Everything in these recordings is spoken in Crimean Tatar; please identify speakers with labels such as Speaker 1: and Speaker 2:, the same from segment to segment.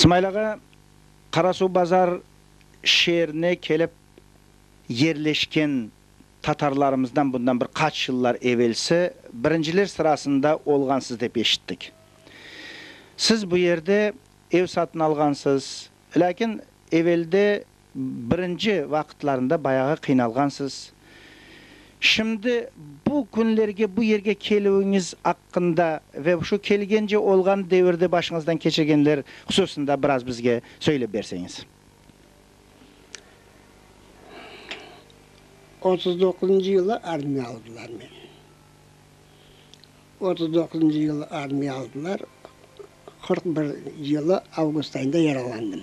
Speaker 1: Smail ağa, Qarasuvbazar şeerine kelip yerleşken tatarlarımızdan bundan bir qaç yıllar evelsi birinciler sırasında olğansız dep eşittik. Siz bu yerde ev satın alğansız, lâkin evelde birinci vaqıtlarında bayağı qıynalğansız. Şimdi bu künlerge, bu yerge kelüviñiz aqqında ve şu kelgence olğan devirde başıñızdan keçirgenler hususında biraz bizge söylep berseñiz.
Speaker 2: 39-ncı yılı armiya aldılar meni. 39-ncı yılı armiya aldılar, 41 yılı avgust ayında yaralandım.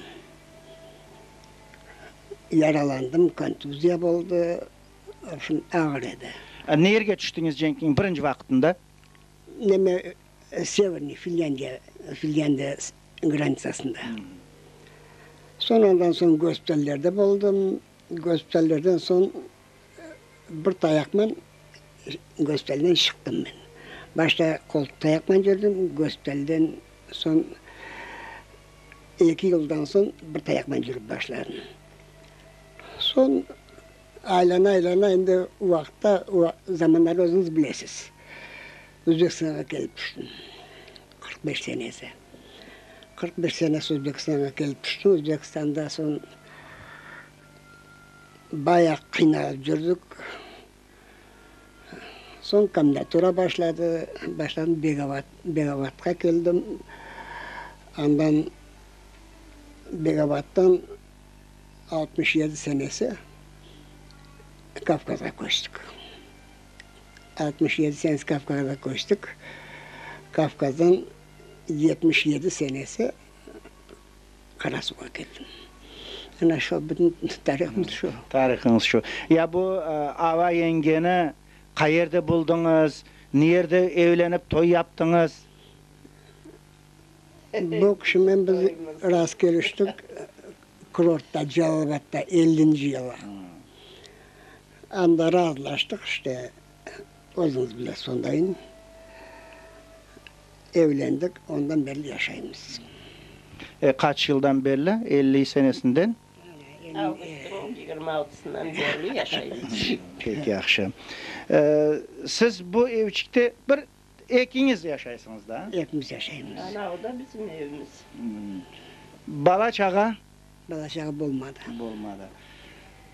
Speaker 2: Yaralandım, kontuziya boldı, vobşem, ağır edi.
Speaker 1: Ne yerge tüştiñiz cenkniñ birinci vaqtında?
Speaker 2: Neme, Severniy, Finlândiya, Finlândiya granitsasında. Soñ ondan soñ gospitallerde boldım. Gospitallerden soñ bir tayaqman gospitalden çıqtım men. Başta qoltuq tayaqman yürdim, gospitalden soñ eki yıldan soñ bir tayaqman yürip başladım. Soñ aylana-aylana endi o vaqıtta, o zamanları özüñiz bilesiz, Özbekistanğa kelip tüştim, 45 senesi. 45 senesi Özbekistanğa kelip tüştim. Özbekistanda soñ bayağı qıynalıp yürdik. Soñ komendnatura başladı. Başladım, Begovat, Begovatqa keldim. Andan Begovattan 67 senesi Kavkazğa köçtik. 67 senesi Kavkazğa köçtik. Kavkazdan 77 senesi Qarasuvğa keldim. Ana şu, bütün tarihımız şu.
Speaker 1: Tarihıñız şu. Ya bu Ava yengeni qayerde buldıñız, niyerde evlenip toy yaptıñız?
Speaker 2: Bu kişimen biz rast keliştik kurortta, Celalabadda, ellinci yılı. Anda razılaştıq, işte, özüñiz bilesiz, ondayın. Evlendik, ondan berli yaşaymız.
Speaker 1: E, qaç yıldan berli? 50 senesinden?
Speaker 3: Avgustınıñ yigirmi altısından berli yaşaymız.
Speaker 1: Pek yahşı. E, siz bu evçikte bir ekiñiz yaşaysıñız da?
Speaker 2: Ekimiz yaşaymız.
Speaker 3: Ana, o da bizim evimiz.
Speaker 1: Bala-çağa?
Speaker 2: Bala-çağa bolmadı.
Speaker 1: Bolmadı.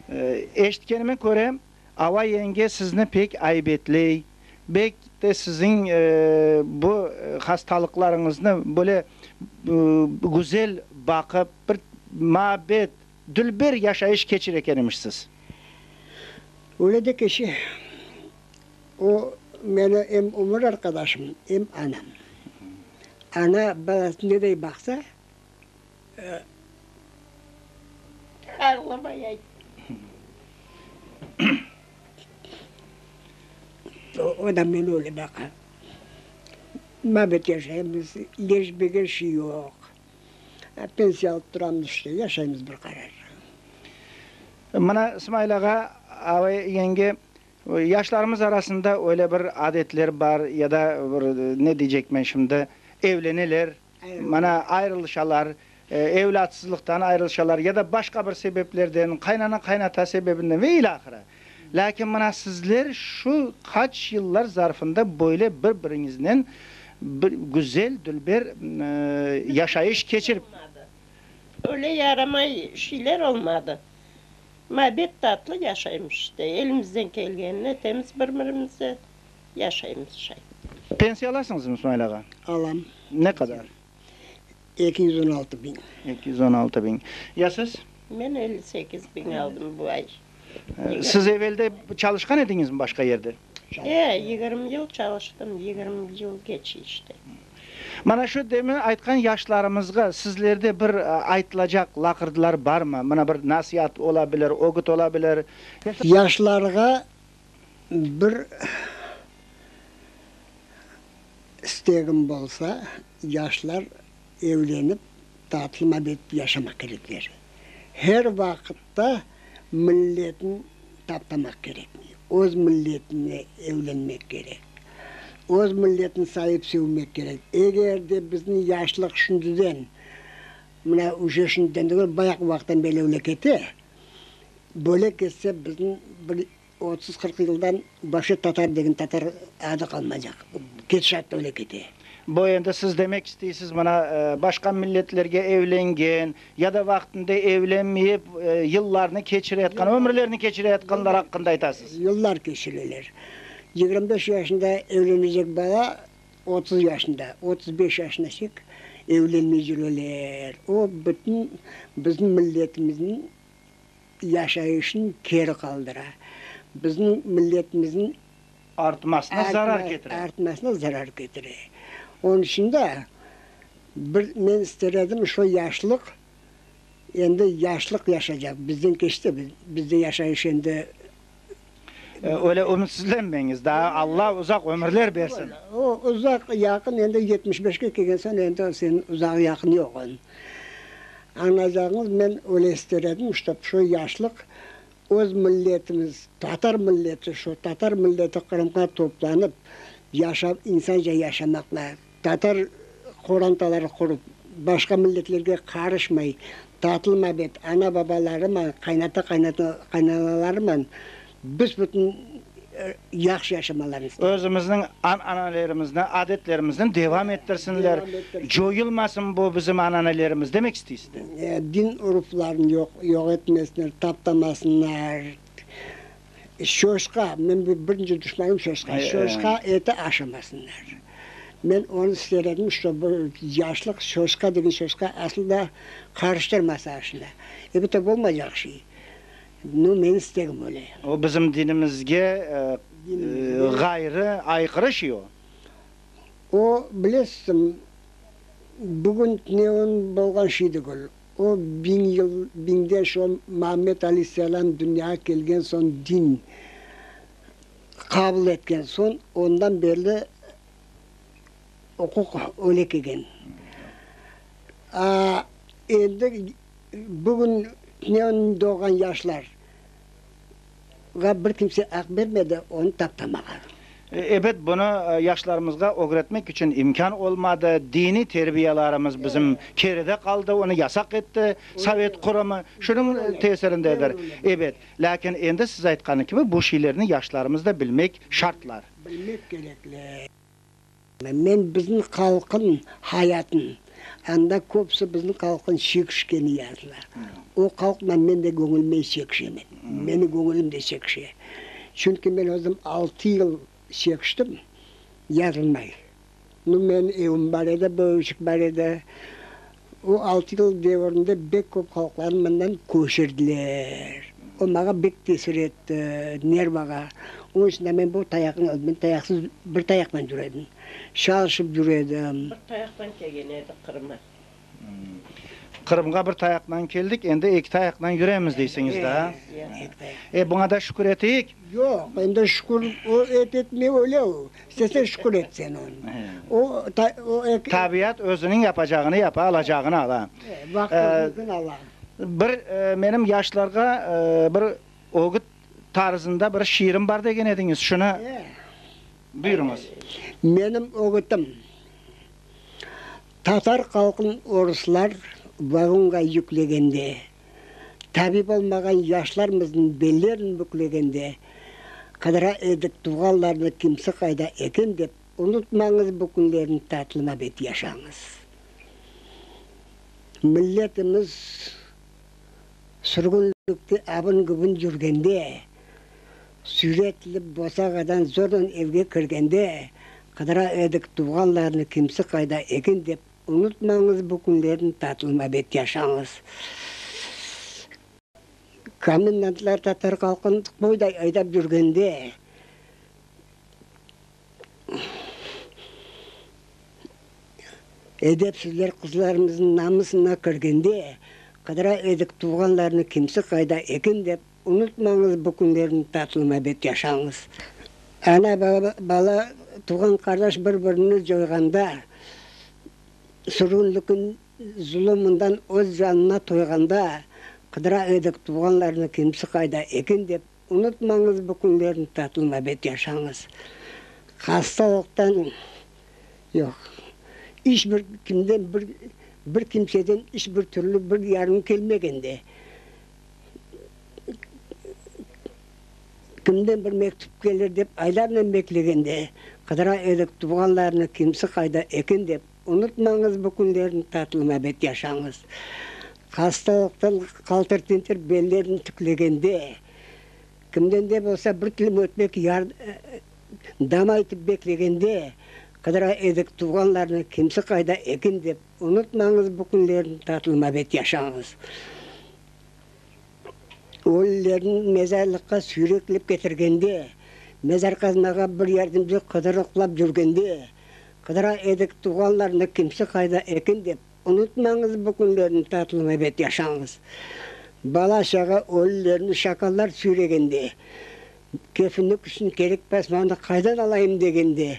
Speaker 1: E, eşitkenime köre, Ava yenge sizni pek aybetley, bek de siziñ bu hastalıqlarıñıznı böyle güzel baqıp, bir muabbet, dülber yaşayış keçire eken emişsiz.
Speaker 2: Öyle de keçe. O, meni em ömür arqadaşım, em anam. Ana balasını neday baqsa,
Speaker 3: Ağlamay ayt.
Speaker 2: O da meni öyle baqa. Mabet yaşaymız, ilejbegen şey yoq. Pensiya alıp turamız işte, yaşaymız bir qarar.
Speaker 1: Mına, İsmail ağa, avay yenge, yaşlarımız arasında öyle bir adetler bar ya da bir, ne deycekmen şimdi, evleneler, Mana, ayrılışalar, evlâtsızlıqtan ayrılışalar ya da başqa bir sebeplerden, qaynana-qaynata sebebinden ve ilâhre. Lâkin mına sizler şu qaç yıllar zarfında böyle bir-biriñiznen bir güzel, dülber yaşayış keçirip.
Speaker 3: Öyle yaramay şeyler olmadı. Mabet tatlı yaşaymız işte, elimizden kelgenini etemiz bir-birimize. Yaşaymız şay.
Speaker 1: Pensiya alasıñızmı, İsmail ağa?
Speaker 2: Alam.
Speaker 1: Ne qadar?
Speaker 2: 216 biñ.
Speaker 1: 216 biñ. Ya siz?
Speaker 3: Men 58 biñ aldım bu ay.
Speaker 1: Siz evelde çalışqan ediñizmi başqa yerde?
Speaker 3: E, 20 yıl çalıştım, 20 yıl keçi işte.
Speaker 1: Mana şu demin aytqan yaşlarımızğa sizlerde bir aytılacaq laqırdılar barmı? Mına bir nasiat ola bilir, ögüt ola bilir.
Speaker 2: Yaşlarğa Bir istegim bolsa, yaşlar evlenip, tatlı mabet yaşamaq kerekler. Her vaqıtta milletin taptamaq kerekmey. Öz milletine evlenmek kerek. Öz milletini sayıp sevmek kerek. Eger de bizni yaşlıq şundiden. Mına uje şimdiden degil, bayaq vaqıttan berli öyle kete. Böyle ketse bizim bir 30-40 yıldan vapşe tatar degen tatar adı qalmaycaq. Ketişat öyle kete.
Speaker 1: Bu endi siz demek isteysiz, mına başqa milletlerge evlengen ya da vaqtında evlenmeyip yıllarnı keçireyatqan, ömürlerini keçireyatqanlar aqqında aytasız.
Speaker 2: Yıllar keçireler. 25 yaşında evlenecek bala 30 yaşında, 35 yaşına çek evlenmey yüreler. O bütün bizim milletimizniñ yaşayışını keri qaldıra. Bizim milletimizniñ
Speaker 1: Artmasına zarar ketire.
Speaker 2: Artmasına zarar ketire. Onıñ içün de bir men ister edim şu yaşlıq endi yaşlıq yaşaycaq. Bizden keçti, bizde yaşayış endi.
Speaker 1: Öyle ümütsizlenmeñiz, daa Alla uzaq ömürler bersin.
Speaker 2: O uzaq yaqın endi 75-ke kelgen soñ endi seniñ uzaq yaqın yoq onıñ. Añlaycağıñız men öyle ister edim, ştob şu yaşlıq Öz milletimiz, tatar milleti, şu tatar milleti Qırımğa toplanıp, yaşap, insanca yaşamaqla, tatar qorantaları qurup, başqa milletlerge qarışmay, tatlı-mabet ana-babalarıman, qaynata-qaynata, qaynanalarıman büs-bütün yahşı yaşamalarını isteyim.
Speaker 1: Özümizniñ an-analerimizni, adetlerimizni devam ettirsinler, coyulmasın bu bizim ananelerimiz demek isteysiz de.
Speaker 2: Din uruflarını yoq yoq etmesinler, taptamasınlar. Şoşqa, men birinci duşmanım şoşqa, şoşqa eti aşamasınlar. Men onı ister edim, ştobu yaşlıq şoşqa degen şoşqa asıl da qarıştırmasa aşına. Ebette bolmaycaq şey. Nu, menim istegim öyle.
Speaker 1: O bizim dinimizge ğayrı, ayqırı şey o.
Speaker 2: O, bilesiñ, bugün tünevin bolğan şey degil. O, biñ yıl, biñden şo Muammed aleyhisselâm dünyağa kelgen soñ din qabul etken soñ, ondan berli uquq öyle kelgen. A, endi Bugün tünevin doğğan yaşlarğa bir kimse aq bermedi onı taptamağa.
Speaker 1: Ebet, bunı yaşlarımızğa ögretmek içün imkân olmadı, diniy terbiyalarımız bizim keride qaldı, onı yasaq etti sovet qurumı, şunıñ tesirindedir. Ebet, lâkin endi siz aytqanı kibi, bu şeylerni yaşlarımız da bilmek şartlar.
Speaker 2: Bilmek kerekler. Men bizim halqın hayatın, anda köpüsi bizim halqın çekişkeni yazıla. O halqla men de göñülmey çekişemen. Meni göñülim de çekişe. Çünki men özüm altı yıl çekiştim, yazılmay. Nu, menim evim bar edi, böyüçik bar edi. O altı yıl devirinde bek köp halqlarnı mından köçürdiler. O maña bek tesir etti, nervağa. Onıñ içün de men bu tayaqnı aldım. Men tayaqsız, bir tayaqnen yüre edim. Çalışıp yüre edim.
Speaker 3: Bir tayaqtan kelgen edik Qırım'a.
Speaker 1: Qırımğa bir tayaqnan keldik, endi eki tayaqnan yüremiz deysiñiz daa. E, buña da şükür eteyik.
Speaker 2: Yoq, endi şükür o et etmey öyle o. İstesen şükür et sen onı. O, o
Speaker 1: eki. Tabiat özüniñ yapacağını yapa, alacağını ala.
Speaker 2: Vaqtı ala.
Speaker 1: Bir menim yaşlarğa bir ögüt tarzında bir şiirim bar degen ediñiz, şunı buyurıñız.
Speaker 2: Menim ögütim. Tatar halqın oruslar vagonğa yüklegende, tabip olmağan yaşlarmıznıñ bellerin büklegende, qıdıra edik tuvğanlarnı kimse qayda eken dep, unutmañız bu künlerni tatlı mabet yaşañız. Milletimiz sürgünlikte abın-gübün yürgende, süyretilip bosağadan zornen evge kirgende, qıdıra edik tuvğanlarnı kimse qayda eken dep, unutmañız bu künlerni tatlı mabet yaşañız. Komendantlar tatar halqın qoyday aydap yürgende, Edepsizler qızlarımıznıñ namısına kirgende, qıdıra edik tuvğanlarını kimse qayda eken dep, unutmañız bu künlerni tatlı mabet yaşañız. Ana, baba, bala, tuvğan qardaş bir-birini coyğanda, sürgünlikniñ zulumından öz canına toyğanda, qıdıra edik tuvğanlarını kimse qayda eken dep, Unutmañız bu künlerni tatlı mabet yaşañız. Hastalıqtan yoq. İç bir kimden bir. Bir kimseden iç bir türlü bir yardım kelmegende, kimden bir mektüp kelir dep aylarnen beklegende, qıdıra edik tuvğanlarnı kimsi qayda eken dep, unutmañız bu künlerni tatlı mabet yaşañız. Hastalıqtan qaltır-tintir bellerini tüklegende, kimden de bolsa bir tilim ötmek dam aytıp beklegende, qıdıra edik tuvğanlarnı kimsi qayda eken dep, unutmañız bu künlerni tatlı mabet yaşañız. Ölülerni mezarlıqqa süyreklep ketirgende, mezar qazmağa bir yardımcı qıdırıqlap cürgende, qıdıra edik tuvğanlarnı kimsi qayda eken dep, unutmañız bu künlerni tatlı mabet yaşañız. Bala-çağa ölülerni şakallar süyregende, kefinlik içün kerek basmanı qaydan alayım degende,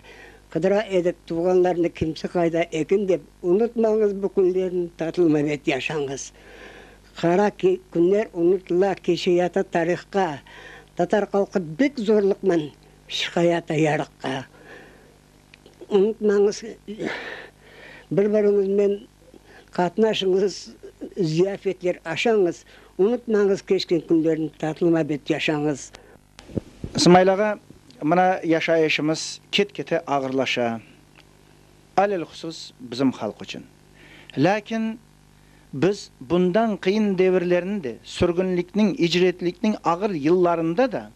Speaker 2: qıdıra edik tuvğanlarnı kimsi qayda eken dep, unutmañız bu künlerni tatlı mabet yaşañız. Qara künler unutıla, keçeyata tarihqa, Tatar halqı bek zorluqman çıqayata yarıqqa. Unutmañız, bir-biriñizmen qatnaşıñız, ziyafetler aşañız, Unutmañız keçken künlerni, tatlı mabet yaşañız.
Speaker 1: Smail ağa, mına yaşayışımız ket-kete ağırlaşa, alelhusus bizim halq içün. Lâkin Biz bundan qıyın devirlerni de, sürgünlikniñ, icretlikniñ ağır yıllarında da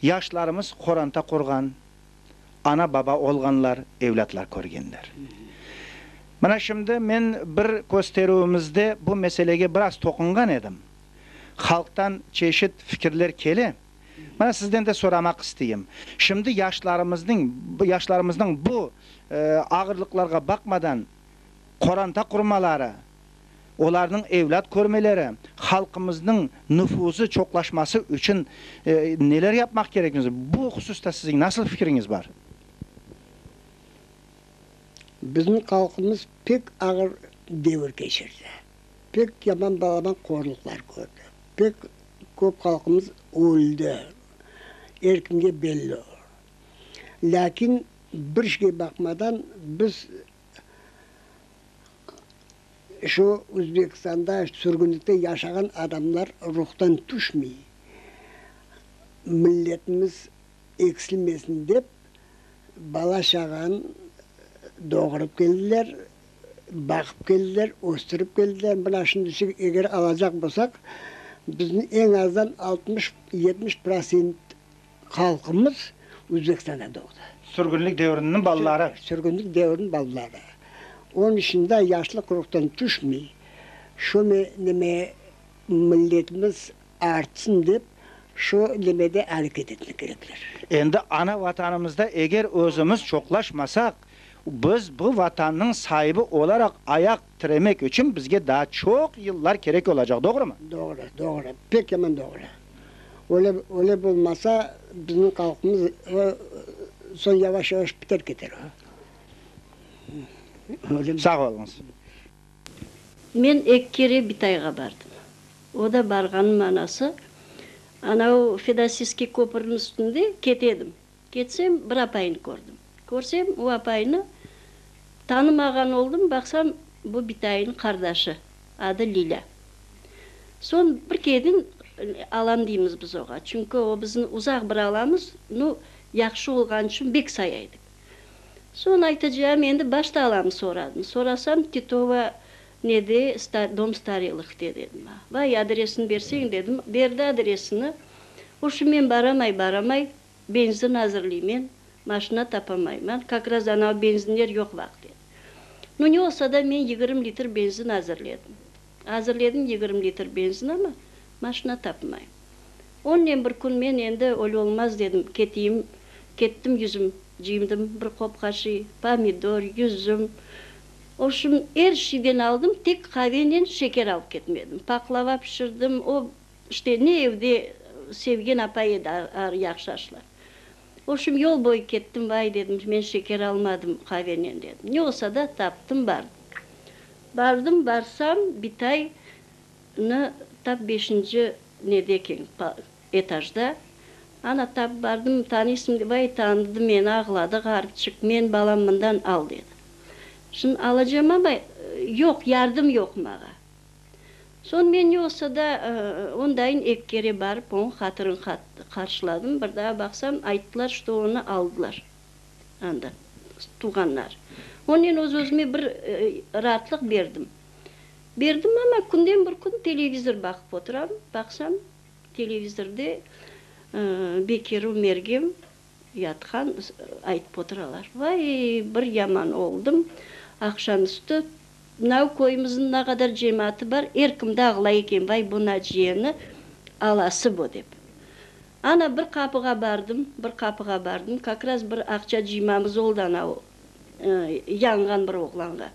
Speaker 1: yaşlarımız qoranta qurğan, ana-baba olğanlar, evlâtlar körgenler. Mına şimdi men bir kösterüvimizde bu meselege biraz toqunğan edim. Halqtan çeşit fikirler kele. Mına sizden de soramaq isteyim. Şimdi yaşlarımıznıñ, yaşlarımıznıñ bu ağırlıqlarğa baqmadan, qoranta qurmaları, olarnıñ evlât körmeleri, halqımıznıñ nüfuzı çoqlaşması içün neler yapmaq kerekmiz? Bu hususta siziñ nasıl fikiriñiz bar?
Speaker 2: Bizim halqımız pek ağır devir keçirdi. Pek yaman balaban qorluqlar kördi. Pek köp halqımız öldi. Er kimge belli o. Lâkin bir şeyge baqmadan biz Şu Özbekistanda sürgünlikte yaşağan adamlar ruhtan tüşmey, milletimiz eksilmesin dep, bala-çağanı doğurıp keldiler, baqıp keldiler, östürip keldiler. Mına şimdi eger alacaq bolsaq, bizni eñ azdan 60, 70 prosent Halqımız Özbekistanda doğdı.
Speaker 1: Sürgünlik devriniñ balaları.
Speaker 2: Sürgünlik devriniñ balaları. Onıñ içün de yaşlıq ruhtan tüşmey, şu neme milletimiz artsın dep, şu nemede areket etmek kerekler.
Speaker 1: Endi ana Vatanımızda eger özümiz çoqlaşmasaq, biz bu Vatannıñ saibi olaraq ayaq tiremek içün bizge daa çoq yıllar kerek olacaq, doğrumı?
Speaker 2: Doğru, doğru, pek yaman doğru. Öyle, öyle bolmasa, bizim halqımız soñ yavaş-yavaş biter keter.
Speaker 1: Öyle. Sağ oluñız.
Speaker 4: Men eki kere bitayğa bardım. O da barğanım manası, anav Fedosiyskiy köpürniñ üstünde kete edim. Ketsem, bir apayını kördim. Körsem, o apaynı tanımağan oldım, baqsam, bu bitayınıñ qardaşı, adı Lilâ. Soñ bir kedin alam deymiz biz oğa, çünki o bizim uzaq bir alamız, nu, yahşı olğanı içün bek saya edik. Soñ aytacağım, endi başta alamı soradım. Sorasam, Titova nede, dom starelığte dedi maña. Vay, adresini berseñ dedim, berdi adresini. Oşu men baramay, baramay, Benzin azırlıymen, maşina tapamayman, kak raz anav benzinler yoq vaqıt edi. Nu, ne olsa da men 20 litr benzin azırledim. Azırledim 20 litr benzin, amma maşina tapmayım. Onnen bir kün men endi öyle olmaz dedim, keteyim, kettim yüzüm cıydım, bir qopqa şiy, pomidor, yüzüm, oşum er şiyden aldım, tek qavenen şeker alıp ketmedim. Paqlava pişirdim, o İşte, ne evde sevgen apay edi yahşı aşlar. Oşum yol boyu kettim, vay, dedim, men şeker almadım qavenen, dedim. Ne olsa da taptım, bardım. Bardım, barsam, bitay nı tap beşinci nede eken, etajda. Ana, tap bardım, tanıysıñ, vay, tanıdı meni, ağladı ğaripçik, men balam mından al, dedi. Şimdi alacam amma. Yoq, yardım yoq mağa. Soñ men ne olsa da, ondayın eki kere barıp, onıñ hatırın qarşıladım. Bir daa baqsam, ayttılar, çto onı aldılar anda, tuvğanları. Onen öz-özüme bir raatlıq berdim. Berdim amma, künden bir kün televizor baqıp oturam, baqsam, televizorde Bekir Mergem Yatqan, aytıp oturalar. Vay, bir yaman oldım. Aqşam üstü mınav köyümizniñ ne qadar cemaatı bar, er kim de ağlay eken, vay, bu Naciyeni alası bu, dep. Ana, bir qapığa bardım, bir qapığa bardım, kak raz bir aqça cıymamız oldı anav yanğan bir oğlanğa.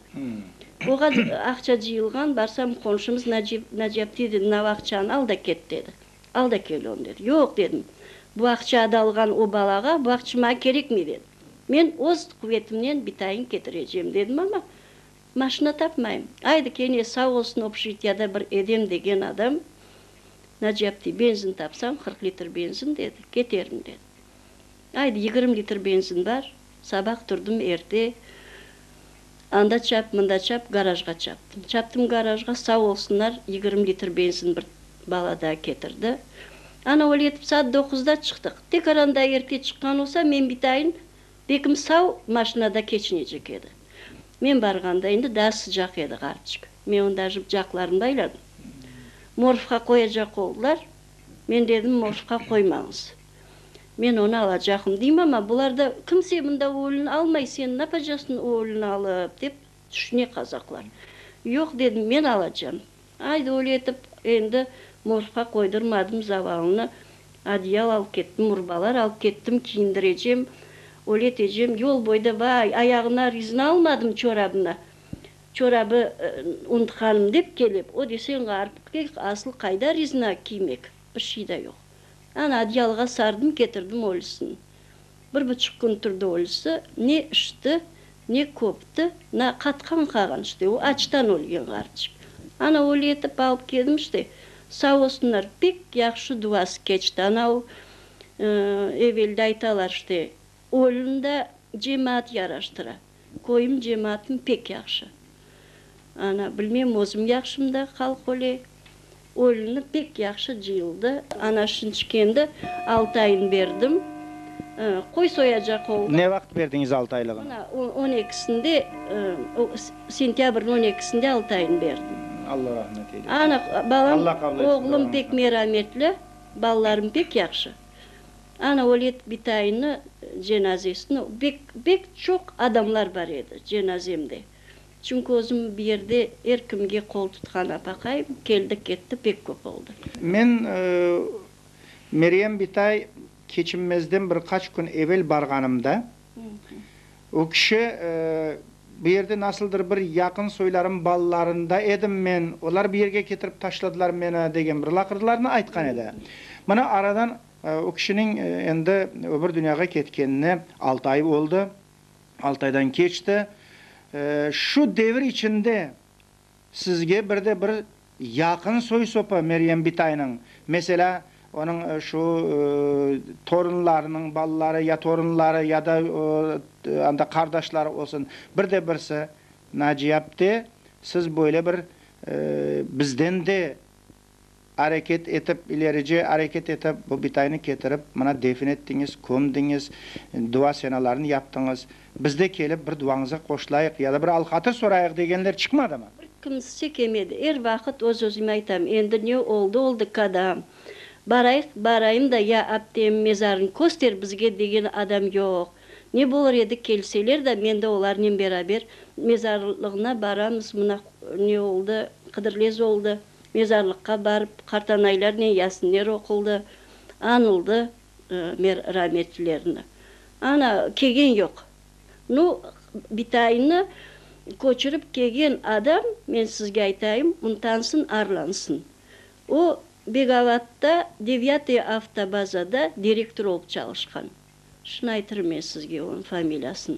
Speaker 4: Oğa aqça cıyılğan, barsam, qonşumız Naciye apte dedi, mınav aqçanı al da ket, dedi. Al da kel onı, dedi. Yoq, dedim, bu aqça adalğan o balağa, bu aqça maña kerekmey, dedim. Men öz quvetimnen bitayın ketirecem, dedim, amma maşina tapmayım. Aydı, kene sağ olsun obşjitiyada bir Edem degen adam, Naci apte, benzin tapsam, 40 litr benzin, dedi, keterim, dedi. Aydı, 20 litr benzin bar, sabah turdım erte, anda çap, mında çap, garajğa çaptım. Çaptım garajğa, sağ olsunlar, 20 litr benzin bir Bala da ketirdi. Ana öyle etip saat doquzda çıqtıq. Tekrar anda erte çıqqan olsa, men bitayın, bekim sav maşinada keçinecek edi. Men barğanda endi daa sıcaq edi qartçıq. Men onı daje bıcaqlarını bayladım. Morfqa qoyacaq oldılar. Men dedim, morfqa qoymañız. Men onı alacaqım deyim, amma bular da, kimse mında ölüni almay, sen napacasıñ ölüni alıp, dep tüşüne qazaqlar. Yoq, dedim, men alacam. Aydı, öyle etip, endi morgqa qoydurmadım zavalını, adyal alıp kettim, urbalar alıp kettim, kiyindirecem, öyle etecem. Yol boyda, vay, ayağına rizina almadım çorabına, çorabı unutqanım dep kelip, o deseñ ğaripke asıl qayda rizina kiymek, bir şey de yoq. Ana, adyalğa sardım, ketirdim ölüsini. Bir buçuq kün turdı ölüsi, ne içti, ne köpti, na qatqan qalğan işte, o açtan ölgen qartçıq. Ana öyle etip alıp keldim işte, sağ olsunlar, pek yahşı duası keçti. Ana o, evelde aytalar işte, ölüni da cemaat yaraştıra. Köyüm cemaatım pek yahşı. Ana, bilmem, özüm yahşım da, halq öyle. Ölüni pek yahşı cıyıldı. Ana şinçkendi altı ayın berdim. Qoy soyacaq oldı.
Speaker 1: Ne vaqıt berdiñiz altı aylığını?
Speaker 4: Mına, on ekisinde, sentâbrniñ on ekisinde altı ayın berdim.
Speaker 1: Alla rahmet eylesin.
Speaker 4: Ana, balam, oğlum pek merametli, balalarım pek yahşı. Ana, öyle etip bitayını, cenazesini, bek, bek çoq adamlar bar edi cenazemde. Çünki özüm bir yerde er kimge qol tutqan apaqayım, keldi-ketti pek köp oldı.
Speaker 1: Men Meryem bitay keçinmezden bir qaç kün evel barğanımda, o kişi bu yerde nasıldır bir yaqın soylarım balalarında edim men, olar bir yerge ketirip taşladılar meni degen bir laqırdılarnı aytqan edi. Mına aradan o kişiniñ endi öbür dünyağa ketkenine altı ay oldı. Altı aydan keçti. Şu devir içinde sizge bir de bir yaqın soy-sopu Meryem bitaynıñ, meselâ, onıñ şu torunlarınıñ balaları ya torunları ya da anda qardaşları olsun, bir de birisi, Naciye apte, siz böyle bir bizden de Areket etip, ilerice areket etip, bu bitaynı ketirip, mına defin ettiñiz, kömdiñiz, dua senalarını yaptıñız. Biz de kelip bir duañızğa qoşulayıq ya da bir al-hatır sorayıq degenler çıqmadımı?
Speaker 4: Bir kimse kelmedi. Er vaqıt öz-özüme aytam, endi ne oldı, oldı, kadâm. Barayıq, barayım da, ya aptem mezarını köster bizge degen adam yoq. Ne bolır edi, kelseler de, men de olarnen beraber mezarlığına baramız, mına ne oldı, Qıdırlez oldı. Mezarlıqqa barıp, qartanaylarnen yasinler oquldı, añıldı rametlilerni. Ana, kelgen yoq. Nu, bitaynı köçürip kelgen adam, men sizge aytayım, untansın, arlansın. O, Begavatta, Devyataya avtobazada direktor olıp çalışqan. Şunı aytırım men sizge onıñ familiyasını.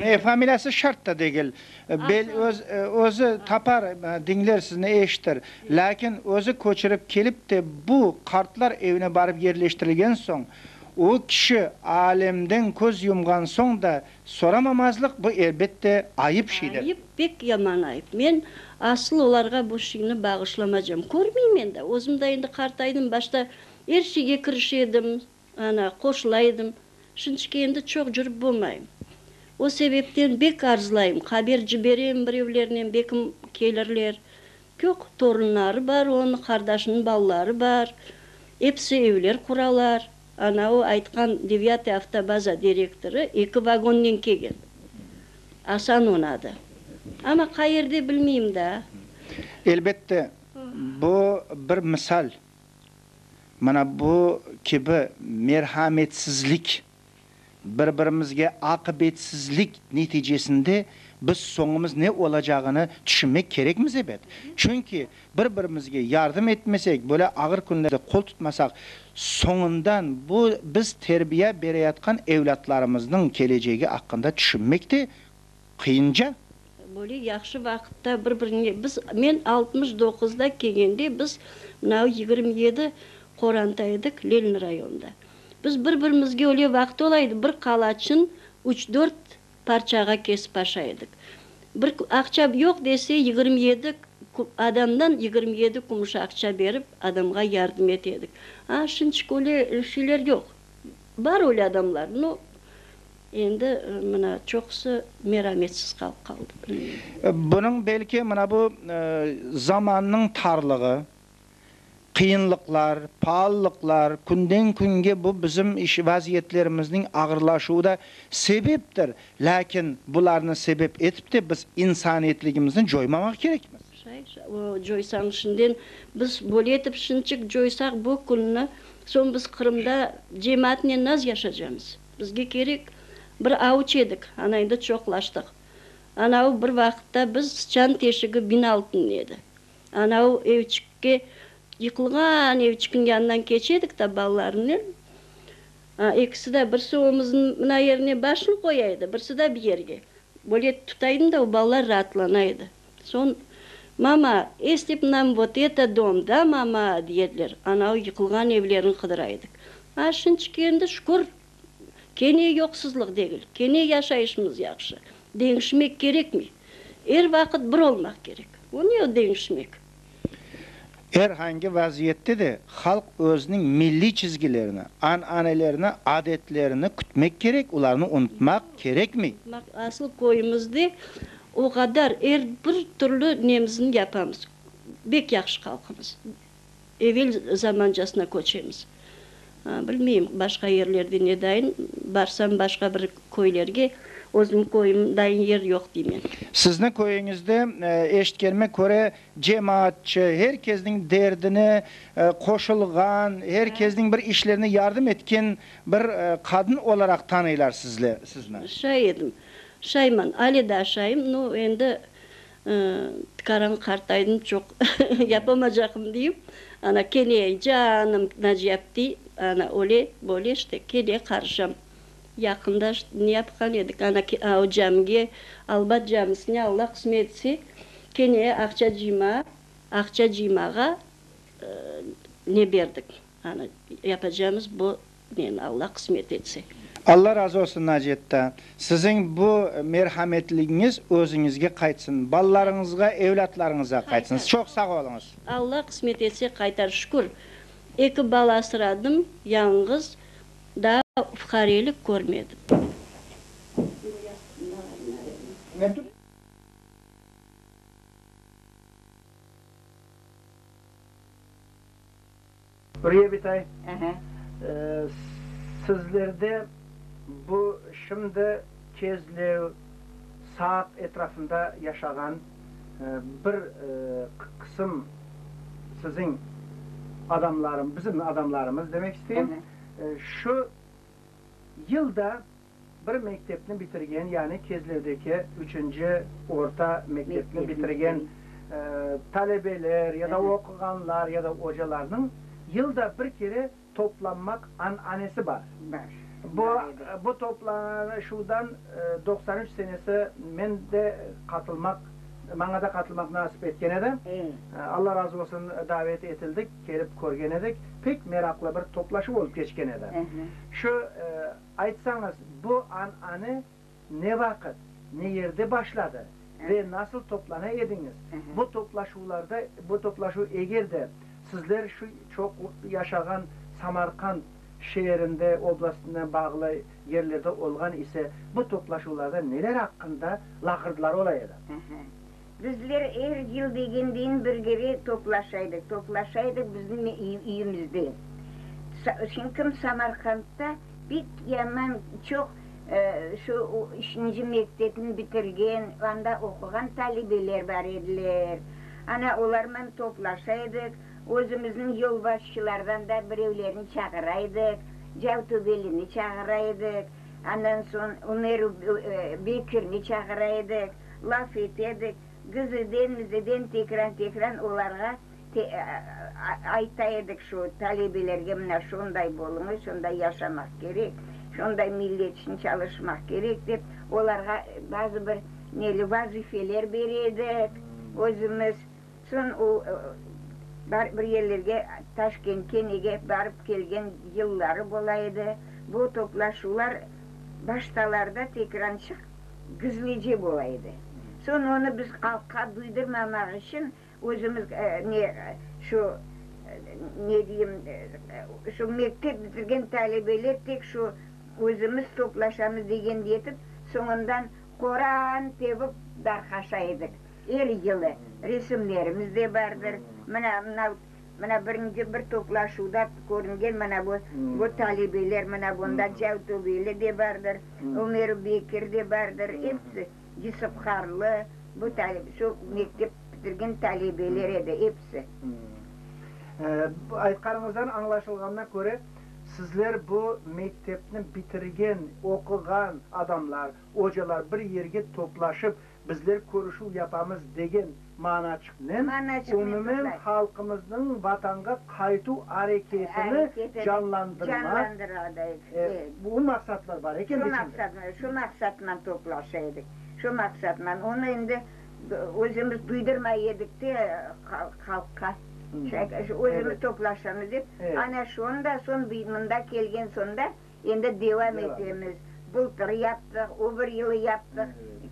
Speaker 1: E, familiyası şart da degil. Bel, öz, özü tapar, diñler sizni, eşitir. Lâkin özü köçürip kelip de bu qartlar evine barıp yerleştirilgen soñ, O kişi alemden köz yumğan soñ da soramamazlıq, bu, elbette, ayıp şeydir.
Speaker 4: Ayıp, pek yaman ayıp. Men asıl olarğa bu şeyni bağışlamacam. Körmeymen da, özüm de endi qartaydım, başta er şeyge kirişe edim, ana, qoşula edim. Şimdiki endi çoq cürip bolmayım. O sebepten bek arzılayım, haber ciberem birevlernen, bekim kelirler. Yoq, torunları bar onıñ, qardaşınıñ balaları bar, episi evler quralar. Ana o aytqan Devyatıy avtobaza direktorı eki vagonnen kelgen. Asan onıñ adı. Amma qayerde bilmeyim daa.
Speaker 1: Elbette, bu bir misal. Mına bu kibi merhametsizlik, bir-birimizge aqibetsizlik neticesinde biz soñumız ne olacağını tüşünmek kerekmiz ebet. Çünki bir-birimizge yardım etmesek, böyle ağır künlerde qol tutmasaq, soñundan bu biz terbiye bereyatqan evlâtlarımıznıñ kelecegi aqqında tüşünmek de qıyınca.
Speaker 4: Böyle yahşı vaqıtta bir-birine biz, men 69-da kelgende biz mınavı 27 qoranta edik Lenin rayonında. Biz bir-birimizge öyle vaqıt ola edi, bir qalaçın üç-dört parçağa kesip aşay edik. Bir aqça yoq dese, 27 adamdan 27 kümüş aqça berip adamğa yardım ete edik. A, şimdiki öyle şeyler yoq. Bar öyle adamlar, no, endi mına çoqusı merametsiz qalıp qaldı, bilmeyim.
Speaker 1: Bunıñ belki mına bu zamannıñ tarlığı, qıyınlıqlar, paalılıqlar, künden-künge bu bizim iş vaziyetlerimizniñ ağırlaşuvı da sebeptir. Lâkin bularnı sebep etip de biz insaniyetligimizni coymamaq kerekmiz.
Speaker 4: Şay, o coysañ şimden biz böyle etip şınçık coysaq bu künni, soñ biz Qırımda cemaatnen naz yaşacamız? Bizge kerek bir avuç edik, ana endi çoqlaştıq. Anavı bir vaqıtta biz sıçan teşigi bin altın edi. Anavı evçikke, yıqılğan evçikniñ yanından keçe edik da balalarımnen. Ekisi de birisi omuzınıñ mına yerine başını qoya edi, birisi de bir yerge. Böyle tuta edim da o balalar raatlana edi. Soñ, Mama, esli b nam vot eto dom, da, mama? dey ediler. Anavı yıqılğan evlerni qıdıra edik. A, şinçik endi, şükür, kene yoqsuzlıq degil, kene yaşayışımız yahşı. Deñişmek kerekmey. Er vaqıt bir olmaq kerek. O ne o deñişmek?
Speaker 1: Er angi vaziyette de halq özüniñ milliy çizgilerini, an-anelerini, adetlerini kütmek kerek, olarnı unutmaq kerekmey.
Speaker 4: Asıl köyümizde o qadar er bir türlü nemizni yapamız. Bek yahşı halqımız. Evel zamancasına köçemiz. Bilmeyim, başqa yerlerde ne dayın, barsam başqa bir köylerge, özüm köyüm dayın yer yoq deymen.
Speaker 1: Sizni köyüñizde, eşitkenime köre, cemaatçı, her kesniñ derdine qoşulğan, her kesniñ bir işlerine yardım etken bir qadın olaraq tanıylar sizni.
Speaker 4: Şay edim. Şayman. Ale daa şayım. Nu, endi Tikaran qartaydım, çoq yapamacaqım deyim. Ana, kene, canım, Naciye aptiy, ana, öyle, böyle işte, kene qarışam. Yaqında ne yapqan edik, ana, o camige, Albat camisine, Alla qısmet etse, kene aqça cıyma, aqça cıymağa ne berdik. Ana, yapacamız bu neni, Alla qısmet etse.
Speaker 1: Alla razı olsun, Nacetta. Siziñ bu merhametligiñiz özüñizge qaytsın, balalarıñızğa, evlâtlarıñıza qaytsın. Çoq sağ oluñız.
Speaker 4: Alla qısmet etse qaytar, şükür. Eki bala asradım, yañğız, daa fuqarelik körmedim.
Speaker 1: Ürüye bitay, sizlerde bu şimdi Kezlev, Saq etrafında yaşağan bir qısım siziñ adamlarım, bizim adamlarımız demek isteyim, şu yılda bir mektepni bitirgen, yani Kezlevdeki üçünci orta mektepni bitirgen talebeler ya da oquğanlar ya da ocalarnıñ yılda bir kere toplanmaq an'anesi bar. Bu, bu toplanışuvdan 93 senesi men de qatılmaq. Maña da qatılmaq nasip etken edi. Alla razı olsun, davet etildik, kelip körgen edik. Pek meraqlı bir toplaşuv olıp keçken edi. Şu, aytsañız, bu anane ne vaqıt, ne yerde başladı ve nasıl toplana ediñiz? Bu toplaşuvlarda, bu toplaşuv eger de sizler şu çoq yaşağan Samarqand şeerinde, oblastına bağlı yerlerde olğan ise, bu toplaşuvlarda neler aqqında laqırdılar ola edi?
Speaker 5: Bizler er yıl degendeyin bir kere toplaşaydıq, toplaşaydıq bizim üyümizde. Çünkim Samarqandda pek yaman çoq şu üçünci mektepni bitirgen, anda oquğan talebeler bar ediler. Ana, olarman toplaşaydıq, özümizniñ yolbaşçılardan da birevlerni çağıraydıq, Cavtöbelini çağıraydıq, andan soñ Ümer Bekirni çağıraydıq. Laf etedik, gizliden-mizliden tekran-tekran olarğa ayta edik şu talebelerge mına şonday boluñız, şonday yaşamaq kerek, şonday millet içün çalışmaq kerek dep, olarğa bazı bir neli vazifeler bere edik özümiz. Soñ o bir yerlerge, Taşkentke nege barıp kelgen yılları bola edi. Bu toplaşuvlar baştalarda tekrançıq gizlice bola edi. Soñ onı biz halqqa duydırmamaq içün özümiz ne şu ne deyim şu mektep bitirgen talebeler tek şu özümiz toplaşamız degende etip, soñundan qoran tepip darqaşa edik. Er yılı resimlerimiz de bardır. Mına, mına, mına birinci bir toplaşuvda körüngen mına bu, bu talebeler, mına bunda Cavtöbeli de bardır, Ömer Bekir de bardır, episi, Yusuf Qarlı, bu talebe, şu mektep bitirgen talebeler edi episi.
Speaker 1: Aytqanıñızdan añlaşılğanına köre, sizler bu mektepni bitirgen, oquğan adamlar, ocalar bir yerge toplaşıp, Bizler körüşüv yapamız degen manaçıqnen, umumen halqımıznıñ Vatanğa qaytuv areketini canlandırmaq, bu maqsatlar bar eken içinde.
Speaker 5: Şu maqsatman toplaşa edik. Şu maqsatman. Onı endi özümiz duydurmay edik de halqqa. Özümiz toplaşamız dep. Ana şonda soñ mında kelgen soñda Endi devam etemiz. Bıltır yaptıq, o bir yılı yaptıq,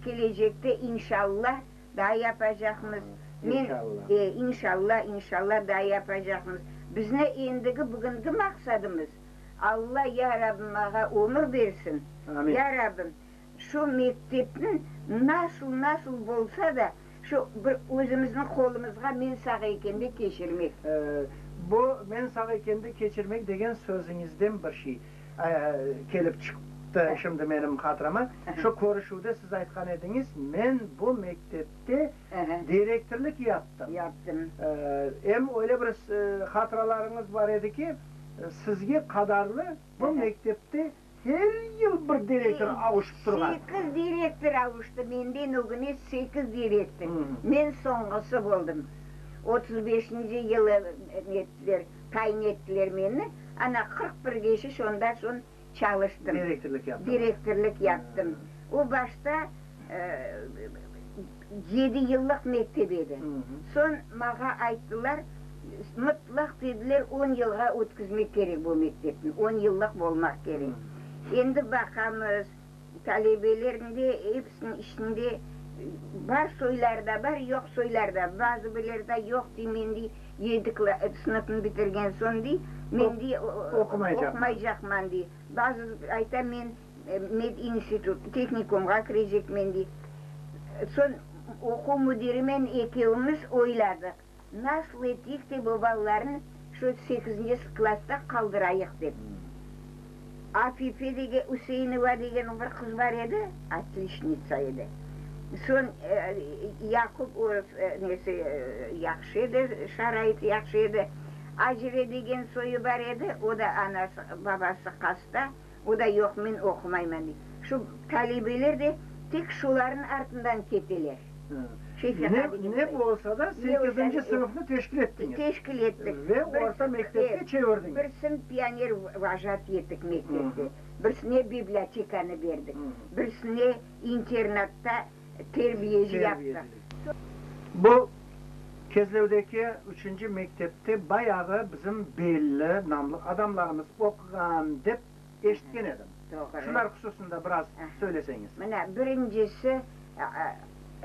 Speaker 5: kelecekte inşalla daa yapacaqmız. Men, e, inşalla, inşalla daa yapacaqmız. Bizni endigi bugünki maqsadımız, Alla, ya Rabbim, mağa ömür bersin, ya Rabbim, şu mektepniñ nasıl, nasıl bolsa da, şu bir özümizniñ qolumızğa men sağ ekende keçirmek.
Speaker 1: Bu men sağ ekende keçirmek degen sözüñizden bir şey kelip çıqtı şimdi menim hatırama. Şu körüşüvde siz aytqan ediñiz, men bu mektepte direktorlik yaptım.
Speaker 5: Yaptım.
Speaker 1: Em öyle bir hatıralarıñız bar edi ki, sizge qadarlı bu mektepte Her yıl bir direktor avuşıp turğan.
Speaker 5: Sekiz direktor avuştı, menden ögüne sekiz direktor. Men soñğusı boldım. 35-nci yılı nettiler, tayin ettiler meni. Ana, 41 kişi şonda soñ çalıştım.
Speaker 1: Direktorlik yaptıñız.
Speaker 5: Direktorlik yaptım. O başta yedi yıllıq mektep edi. Soñ mağa ayttılar, mıtlaq dediler, on yılğa ötküzmek kerek bu mektepni, on yıllıq bolmaq kerek. Endi baqamız, talebelerniñ de episiniñ içinde bar soyları da bar, yoq soyları da. Bazı birleri de yoq dey, men dey, yedi sınıfnı bitirgen soñ dey, men dey, oqumaycaqman dey. Bazı ayta, men Medinstitut, tehnikumğa kirecekmen, dey. Soñ oquv müdirimen ekevimiz oyladıq, nasıl eteyik de bu balalarnı şu sekizinci klassta qaldırayıq dep. Afife degen, Üseinova degen bir qız bar edi, otliçnitsa edi. Soñ Yaqub o nesi yahşı edi, şaraiti yahşı edi. Acire degen soyu bar edi, o da anası, babası hasta. O da yoq, men oqumayman, dey. Şu talebeler de tek şularnıñ artından keteler.
Speaker 1: Ne, ne bolsa da sekizinci sınıfnı teşkil ettiñiz.
Speaker 5: Teşkil ettik.
Speaker 1: Ve orta mektepke çevirdiñiz.
Speaker 5: Birsin pioner vojatıy ettik mektepte, birsine bibliotekanı berdik, birsine internatta terbiyeci yaptıq.
Speaker 1: Bu Kezlevdeki üçünci mektepte bayağı bizim belli, namlı adamlarımız oquğan, dep eşitken edim.
Speaker 5: Doğru.
Speaker 1: Şular hususında biraz söyleseñiz.
Speaker 5: Mına, birincisi,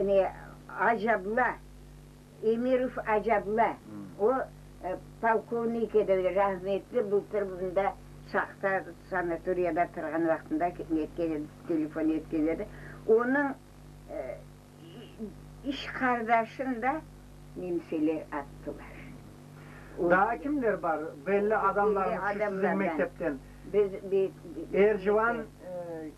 Speaker 5: ne, Acabla, Emirov Acabla, o, polkovnik edi, rahmetli, bıltır bunda Saqta sanatoriyada turğan vaqtında netken edi, telefon etken edi. Onıñ iş qardaşını da nemseler attılar.
Speaker 1: Daa kimler bar belli adamlarımız şu siziñ mektepten? Ercivan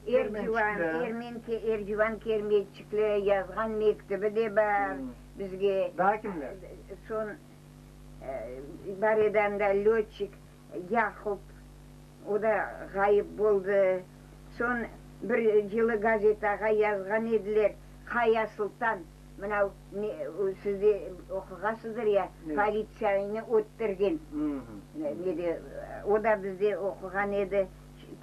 Speaker 1: Kermençikli.
Speaker 5: Ercivan Kermençikli yazğan mektibi de bar bizge.
Speaker 1: Daa kimler?
Speaker 5: Soñ bar edi anda lötçik Yaqub, o da ğayıp boldı. Soñ bir yılı gazetağa yazğan ediler, Qaya Sultan, mına siz de oquğasızdır ya, politsiyayını öttirgen, nede, o da bizde oquğan edi.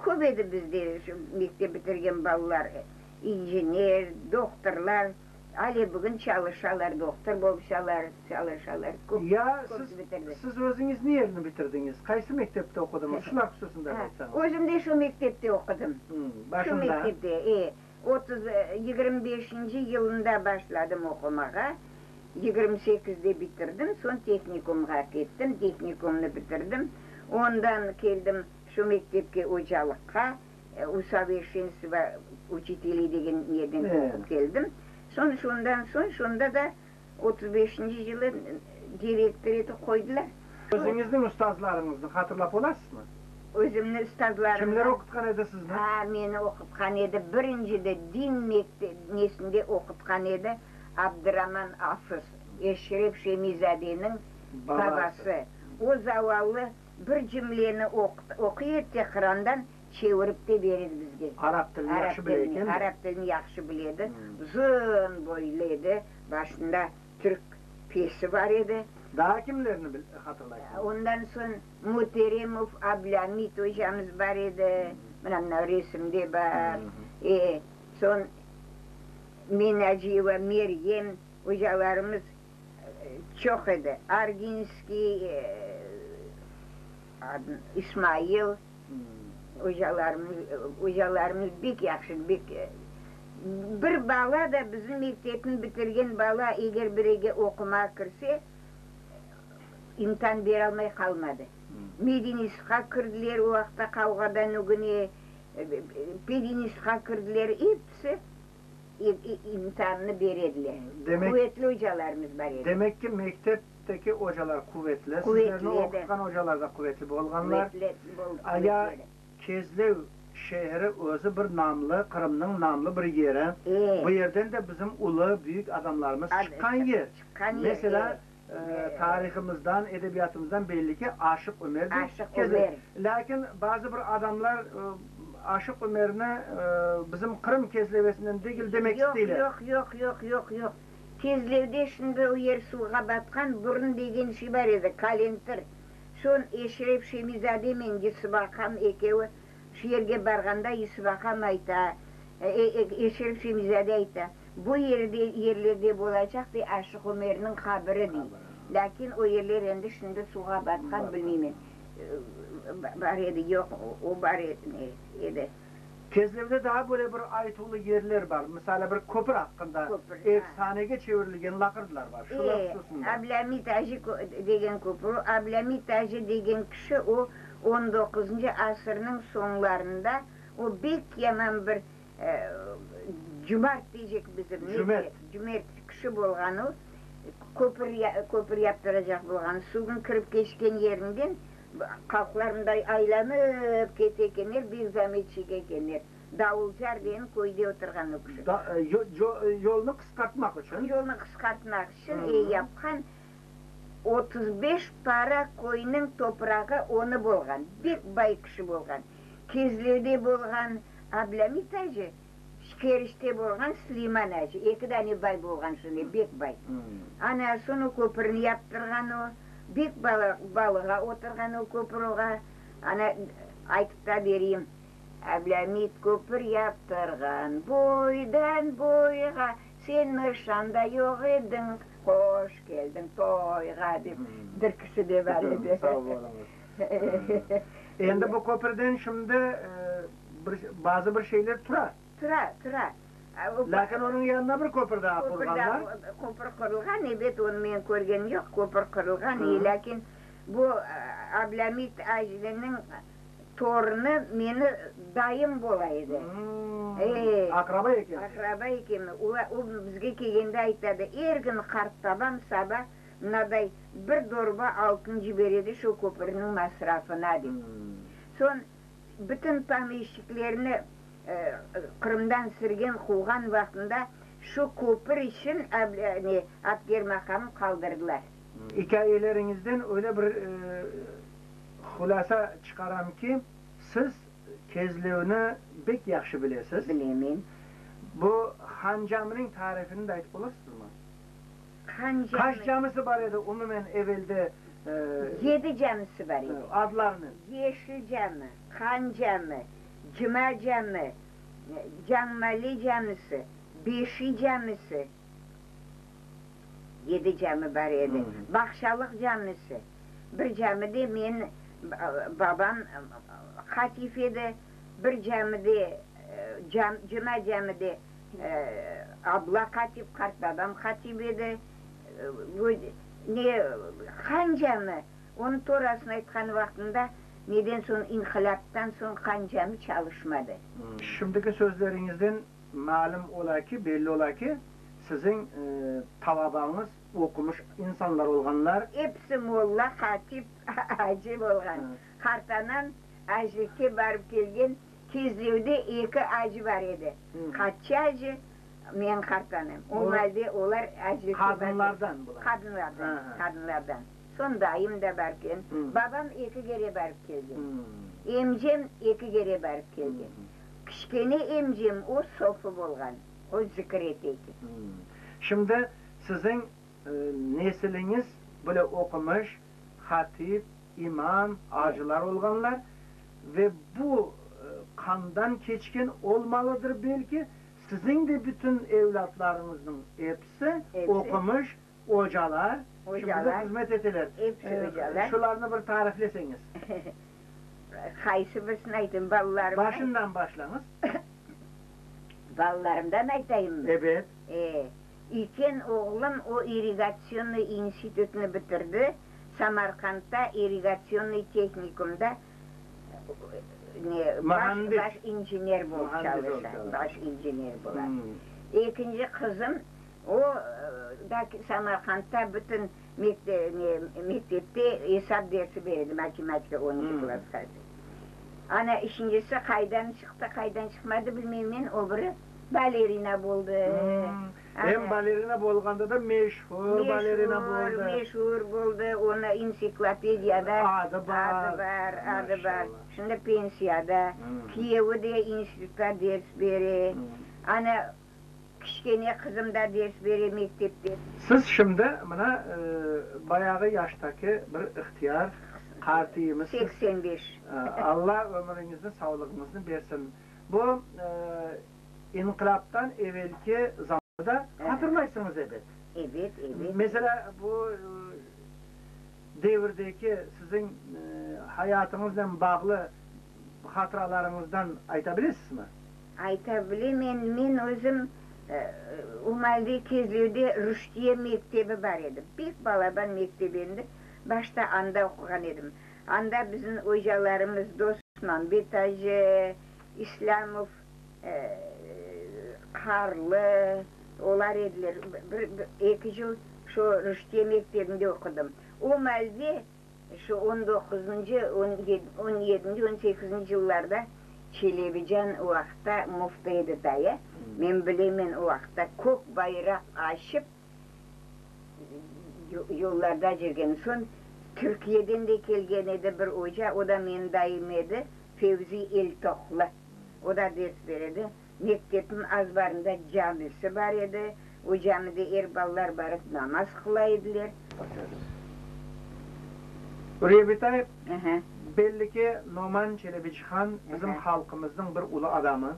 Speaker 5: Köp edi bizde şu mektep bitirgen balalar, injener, dohtorlar. Ale bugün çalışalar, dohtor bolıp çalışalar, köp
Speaker 1: Ya
Speaker 5: köp
Speaker 1: siz,
Speaker 5: bitirdi.
Speaker 1: siz özüñiz ne yerni bitirdiñiz? Qaysı mektepte oqudıñız? Şular hususında da aytsañız.
Speaker 5: Özüm de şu mektepte oqudım. Şu
Speaker 1: Başında.
Speaker 5: mektepte, e. 30, 25-inci yılında başladım oqumağa, 28-de bitirdim, soñ tehnikumğa kettim, tehnikumnı bitirdim. Ondan keldim şu mektepke ocalıqqa. Usoverşenstvo uçiteley degen yerden oqup keldim. Soñ şundan soñ şunda da 35-inci yılı direktor etip qoydılar.
Speaker 1: Özüñizniñ ustazlarıñıznı hatırlap olasızmı?
Speaker 5: Özümniñ ustazlarımdan.
Speaker 1: Kimler oqutqan edi sizni?
Speaker 5: A, meni oqutqan edi, birincide din mektep nesinde oqutqan edi Abduraman Afız, Eşref Şemizadeniñ babası. O zavallı bir cümleni oquy edi de Qurandan, Çevirip de berir bizge.
Speaker 1: Arap tilini yahşı bile eken de.
Speaker 5: Arap tilini yahşı bile edi. Uzun boylu edi, başında türk pesi bar edi.
Speaker 1: Daa kimlerni hatırlaysıñız?
Speaker 5: Ondan soñ Muteremov Ablâmit ocamız bar edi, mına mına resimde bar. E, soñ Menaciyeva Meryem ocalarımız çoq edi. Arginskiy İsmail. Ocalarımız, ocalarımız bek yahşı, bek. Bir bala da bizim mektepni bitirgen bala eger birege oqumağa kirse, imtian beralmay qalmadı. Medinistqa kirdiler o vaqıtta qavğadan ögüne, pedinistqa kirdiler, episi imtiannı berediler. Quvetli ocalarımız bar edi.
Speaker 1: Demek ki, mektep Teki ocalar quvetli, sizlerni oqutqan ocalar da quvetli bolğanlar. Ya Kezlev şehri özü bir namlı, Qırımnıñ namlı bir yeri. Bu yerden de bizim ulu, büyük adamlarımız çıqqan yer. Meselâ, tarihımızdan, edebiyatımızdan belli ki, Aşıq Ümer de Kezlev. Lâkin bazı bir adamlar Aşıq Ümerni bizim Qırım Kezlevesinden degil demek isteyler.
Speaker 5: Yoq, yoq, yoq, yoq, yoq. Kezlevde şimdi o yer suvğa batqan, burun degen şey bar edi, kalentir. Soñ Eşref Şemizade men Yusuf aqam ekevi şu yerge barğanda Yusuf aqam ayta, Eşref Şemizade ayta, bu yerde, yerlerde bolacaq, dey, Aşıq Ümerniñ qabiri, dey. Lâkin o yerler endi şimdi suvğa batqan, bilmeymen, bar edi, yoq, o bar edi.
Speaker 1: Kezlevde daa böyle bir aytuvlı yerler bar, misale bir köpür aqqında efsanege çevirilgen laqırdılar bar, şular hususında.
Speaker 5: Ablâmit Aji degen köpür, o Ablâmit Aji degen kişi o on doquzıncı asırnıñ soñlarında o bek yaman bir cumart deycek bizim,
Speaker 1: Cümert.
Speaker 5: Cümert kişi bolğan o, köpür köpür yaptıracaq bolğan, suvnıñ kirip keçken yerinden Halqlar mınday aylanıp kete ekenler, bek zamet çeke ekenler. Davulcar degen köyde oturğan o kişi.
Speaker 1: Yolnı qısqartmaq içün.
Speaker 5: Yolnı qısqartmaq içün e yapqan 35 para köyniñ toprağı onı bolğan. Bek bay kişi bolğan. Kezlevde bolğan Ablâmit acı, Keriçte bolğan Süleyman acı. Eki dane bay bolğan şunday, bek bay. Ana, soñ o köpürni yaptırğan o. Bek balığa oturğan o köpür oğa, ana, aytıp da bereyim, Ablâmit köpür yaptırğan boydan boyğa, sen nışanda yoq ediñ. Hoş keldiñ toyğa dep türküsi de bar edi.
Speaker 1: Sağ oluñız. Endi bu köpürden şimdi bir, bazı bir şeyler tura.
Speaker 5: Tura, tura.
Speaker 1: Lâkin onıñ yanına bir köpür daa qurğanlar.
Speaker 5: Köpür qurulğan, ebet, onı men körgenim yoq, köpür qurulğan, lâkin bu Ablâmit Acliniñ torunı meni dayım bola edi.
Speaker 1: Aqraba ekensiz.
Speaker 5: Aqraba ekenmiz. O bizge kelgende aytadı, er kün qartbabam saba mınaday bir dorba altın ciberedi şu köpürniñ masrafına, dep. Soñ bütün pomeşçiklerni Qırımdan sürgen, quvğan vaqtında şu köpür içün Abkerim aqamı qaldırdılar.
Speaker 1: İkâyeleriñizden öyle bir hulâsa çıqaram ki, siz Kezlevni bek yahşı bilesiz.
Speaker 5: Bilemen.
Speaker 1: Bu Han caminiñ tarifini de aytıp olursızmı?
Speaker 5: Han cami.
Speaker 1: Qaç camisi bar edi umumen evelde?
Speaker 5: Yedi camisi bar edi.
Speaker 1: Adlarınen.
Speaker 5: Yeşil cami, Han cami, Cuma cami, Cañmali camisi, Beşi camisi, yedi cami bar edi. Bağçalıq camisi. Bir camide men babam hatif edi, bir camide, Cuma camide abla hatip, qartbabam hatip edi. Bu ne, Han cami, onıñ torasını aytqan vaqtında, neden soñ, inqilâptan soñ Han cami çalışmadı.
Speaker 1: Şimdiki sözleriñizden malüm ola ki, belli ola ki, siziñ talabañız oqumış insanlar olğanlar.
Speaker 5: Episi molla, hatip, acı olğan. Qartanam acılıkke barıp kelgen Kezlevde eki acı bar edi. Hatçı acı, menim qartanam. O maalde olar acılıkke barıp.
Speaker 1: Qadınlardan bular.
Speaker 5: Qadınlardan, qadınlardan. Soñ dayım da barıp kelgen. Babam eki kere barıp kelgen. Emcem eki kere barıp kelgen. Kiçkene emcem, o sofu bolğan, o zikir ete eken.
Speaker 1: Şimdi siziñ nesiliñiz böyle oqumış, hatip, imam, acılar olğanlar ve bu qandan keçken olmalıdır belki, siziñ de bütün evlâtlarıñıznıñ episi oqumış, ocalar, şimdi de hızmet eteler. Şularnı bir tarifleseñiz.
Speaker 5: Qaysı birisini aytayım, balalarımnı?
Speaker 1: Başından başlañız.
Speaker 5: Balalarımdan aytayımmı?
Speaker 1: Ebet.
Speaker 5: E, üyken oğlum o irrigatsionnıy institutnı bitirdi, Samarqandda irrigatsionnıy tehnikumda ne, baş, baş injener bolıp çalışa, baş injener bola. Ekinci qızım, o da Samarqandda bütün mekte, ne, mektepte esap dersi beredi, matematika onuncu klassqa. Ana, üçüncisi qaydan çıqtı, qaydan çıqmadı bilmeymen, o biri balerina boldı.
Speaker 1: Em balerina bolğanda da meşhur balerina boldı.
Speaker 5: Meşhur boldı, onı ensiklopediyada
Speaker 1: adı bar,
Speaker 5: adı bar, adı bar. Şimdi pensiyada, kiyevi de institutta ders bere. Ana, kiçkene qızım da ders bere mektepte.
Speaker 1: Siz şimdi mına bayağı yaştaki bir ihtiyar qartiyimizsiz.
Speaker 5: 85.
Speaker 1: Alla ömüriñizni, savlığıñıznı bersin. Bu inqilâptan evelki zamanda hatırlaysıñız ebet.
Speaker 5: Ebet, ebet.
Speaker 1: Meselâ, bu devirdeki siziñ hayatıñıznen bağlı hatıralarıñızdan ayta bilesizmi?
Speaker 5: Ayta bilemen, men özüm Umalde Kezlevde Ruşdiye mektebi bar edi. Pek balaban mektep endi. Başta anda oquğan edim. Anda bizim ocalarımız Dosmambet acı, İslâmov, Qarlı, olar ediler. Bir, eki yıl şu Ruşdiye mektebinde oqudım. O maalde, şu on doquzıncı, on yedinci, on sekizinci yıllarda Çelebican o vaqıtta müftü edi dayı. Men bilemen, o vaqıtta kök bayraq açıp, yollarda cürgen. Soñ Türkiyeden de kelgen edi bir oca, o da menim dayım edi, Fevzi Eltoqlı. O da ders beredi. Mektepniñ azbarında camisi bar edi. O camide er balalar barıp namaz qıla ediler.
Speaker 1: Üriyye bitay, belli ki, Noman Çelebicihan bizim halqımıznıñ bir ulu adamı.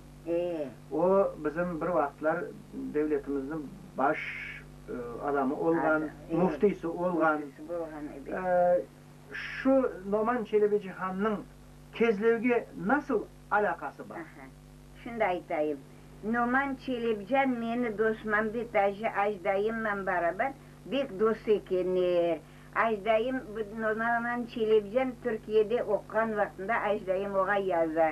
Speaker 1: O, bizim bir vaqıtlar devletimizniñ baş. adamı olğan, müftisi olğan.
Speaker 5: Müftisi bolğan, ebet.
Speaker 1: Şu Noman Çelebicihannıñ Kezlevge nasıl alâqası bar?
Speaker 5: Aha, şimdi aytayım. Noman Çelebcan meni Dosmambet acı ajdayımman barabar bek dost ekenler. Ajdayım, bu Noman Çelebcan Türkiyede oquğan vaqtında ajdayım oğa yaza,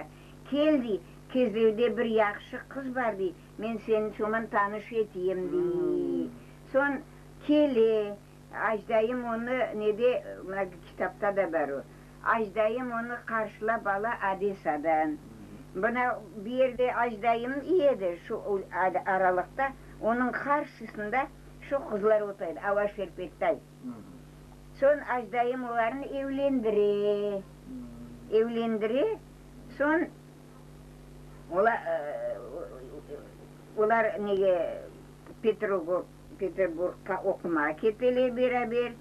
Speaker 5: Kel, dey, Kezlevde bir yahşı qız bar, dey, men seni çoman tanış eteyim, dey. Soñ kele, ajdayım onı nede, mına kitapta da bar o, Ajdayım onı qarşılap ala Odessadan. Mına bu yerde ajdayım edi, şu aralıqta onıñ qarşısında şu qızlar otura edi, Ava Şerpettay. Soñ ajdayım olarnı evlendire, evlendire, soñ olar nege Petrogork, Peterburgqa oqumağa ketele beraber,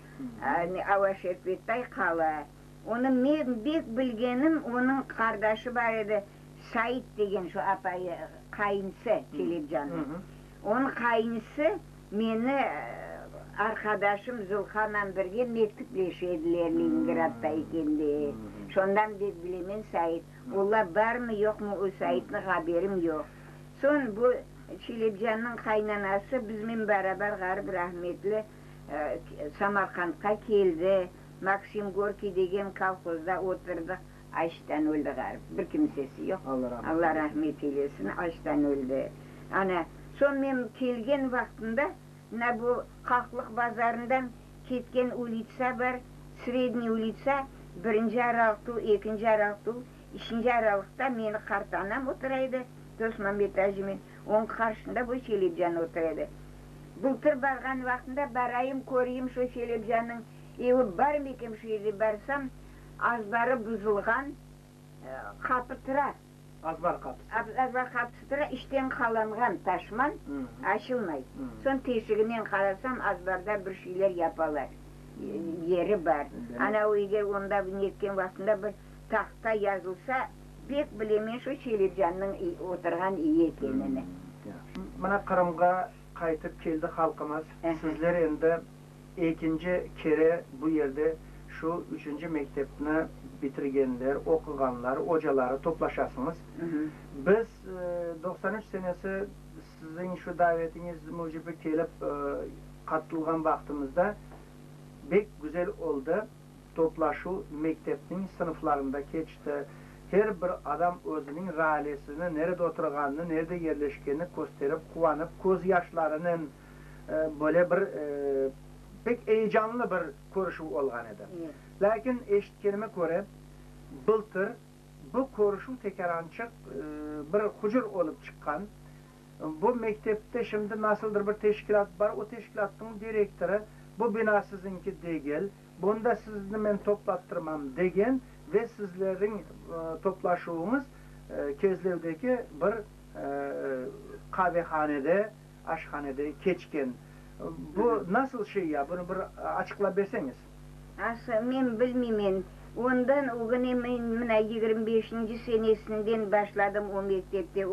Speaker 5: Ava Şerpettay qala. Onı men bek bilgenim, onıñ qardaşı bar edi, Sait degen, şu apayı, qayınsı Çelebcannıñ. Onıñ qayınsı meni arqadaşım Zulhanan birge mektüpleşe ediler Leningradda ekende. Şondan bek bilemen Sait. Ola barmı, yoqmı o Saitniñ haberim yoq. Soñ bu Çelebcannıñ qaynanası bizmen barabar ğarip rahmetli Samarqandqa keldi. Maksim Gorkiy degen kolhozda oturdıq. Açtan öldi ğarip. Bir kimsesi yoq. Alla rahmet eylesin, açtan öldi. Ana, soñ men kelgen vaqtımda mına bu Qaqlıq bazarından ketken ulitsa bar, Sredniy ulitsa, birinci aralıqta, ekinci aralıqta, Üçünci aralıqta meni qartanam otura edi, Dosmambet acımen, onıñ qarşısında bu Çelebcan otura edi. Bıltır barğan vaqtında barayım, köreyim şu Çelebcannıñ evi barmı eken şu yerde, barsam, azbarı buzulğan, qapı tura.
Speaker 1: Azbar qapısı.
Speaker 5: Azbar qapısı tura, içten qalanğan taşman, açılmay. Soñ teşiginen qarasam, azbarda bir şeyler yapalar, yeri bar. Ana o eger onda netken vaqtında bir. Tahta yazılsa, pek bilemen şu Çelebcannıñ oturğan iyi ekenini.
Speaker 1: Mına Qırımğa qaytıp keldi halqımız. Sizler endi ekinci kere bu yerde şu üçünci mektepni bitirgenler, oquğanlar, ocaları toplaşasıñız. Biz 93 senesi siziñ şu davetiñiz mücibi kelip qatılğan vaqtımızda bek güzel oldı. Toplaşuv mektepniñ sınıflarında keçti. Her bir adam özüniñ ralesini, nerede oturğanını, nerede yerleşkenini kösterip, quvanıp, közyaşlarınen böyle bir pek eyecanlı bir körüşüv olğan edi. Lâkin eşitkenime köre, bıltır bu körüşüv tekârançıq bir hucur olıp çıqqan. Bu mektepte şimdi nasıldır bir teşkilât bar, o teşkilâtnıñ direktorı, bu bina siziñki degil, bunda sizni men toplattırmam degen ve sizlerniñ toplaşuvıñız Kezlevdeki bir qavehanede, aşhanede keçken. Bu nasıl şey ya, bunı bir açıqlap berseñiz?
Speaker 5: Aslı, men bilmeymen. Ondan ögüne men mına 25-nci senesinden başladım o mektepte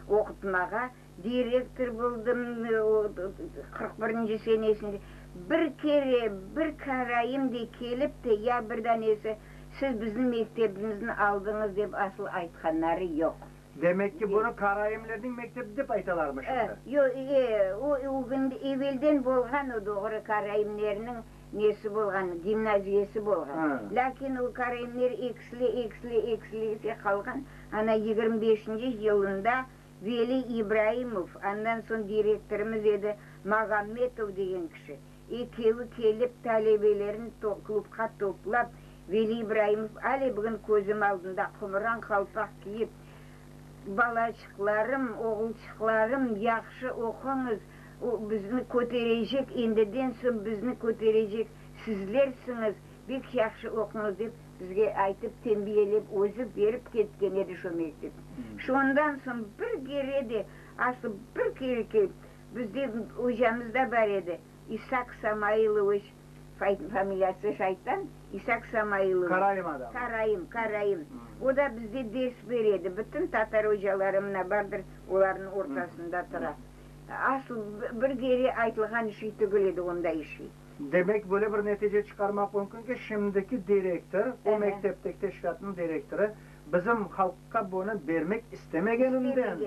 Speaker 5: oqutmağa. Direktor boldım 41-nci senesinde. Bir kere bir karaim de kelip te, ya bir danesi, siz bizim mektebimizni aldıñız dep asıl aytqanları yoq.
Speaker 1: Demek ki, bunı karaimlerniñ mektebi dep aytalarmı şimdi?
Speaker 5: Yoq, e, o evelden bolğan o doğru karaimlerniñ nesi bolğan, gimnaziyesi bolğan. Lâkin o karaimler eksile, eksile, eksile qalğan. Ana 25-nci yılında Veli İbraimov, andan soñ direktorımız edi Magometov degen kişi, ekevi kelip talebelerini klubqa toplap, Veli İbraimov ale bugün közüm aldında qumran qalpaq kiyip, Balaçıqlarım, oğulçıqlarım, yahşı oquñız, o bizni köterecek, endiden soñ bizni köterecek sizlersiñiz, bek yahşı oquñız, dep bizge aytıp, tenbiyelep, özü berip ketken edi şu mektepni. Şondan soñ bir kere de, aslı bir kere kelip, bizde ocamız da bar edi, İsak Samailoviç, Familiyası Şaytan, İsak Samailoviç.
Speaker 1: Karaim adamı.
Speaker 5: Karaim, karaim. O da bizde ders bere edi. Bütün tatar ocaları mına bardır, olarnıñ ortasında tura. Asıl bir kere aytılğan şey tügül edi onday şey.
Speaker 1: Demek, böyle bir netice çıqarmaq mümkün ki, şimdiki direktor, o mektepteki teşkilâtnıñ direktorı bizim halqqa bunı bermek istemegeninden,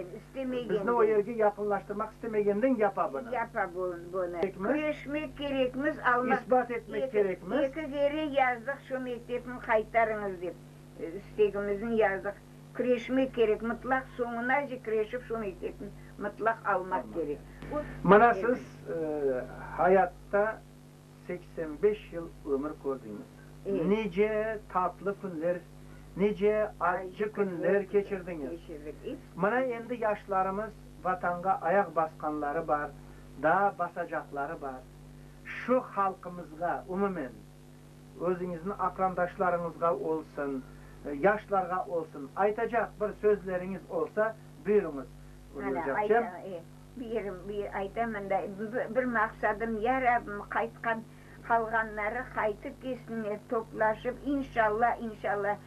Speaker 1: bizni o yerge yaqınlaştırmaq istemegeninden yapa bunı.
Speaker 5: Yapa bunı. Küreşmek kerekmiz, almaq.
Speaker 1: İsbat etmek kerekmiz.
Speaker 5: Eki kere yazdıq, şu mektepni qaytarıñız dep, istegimizni yazdıq. Küreşmek kerek, mıtlaq soñunace küreşip şu mektepni mıtlaq almaq kerek.
Speaker 1: Mına siz hayatta 85 yıl ömür kördiñiz. Nice tatlı künler, nice accı künler keçirdiñiz. Mına endi yaşlarımız Vatanğa ayaq basqanları bar, daa basacaqları bar. Şu halqımızğa, umumen, özüñizniñ aqrandaşlarıñızğa olsun, yaşlarğa olsun, aytacaq bir sözleriñiz olsa, buyurıñız,
Speaker 5: Ana, ayta, buyurıñ, aytaman da, bir maqsadım, ya Rabbim, qaytqan, qalğanları qaytıp kelsinler, toplaşıp, inşalla, inşalla,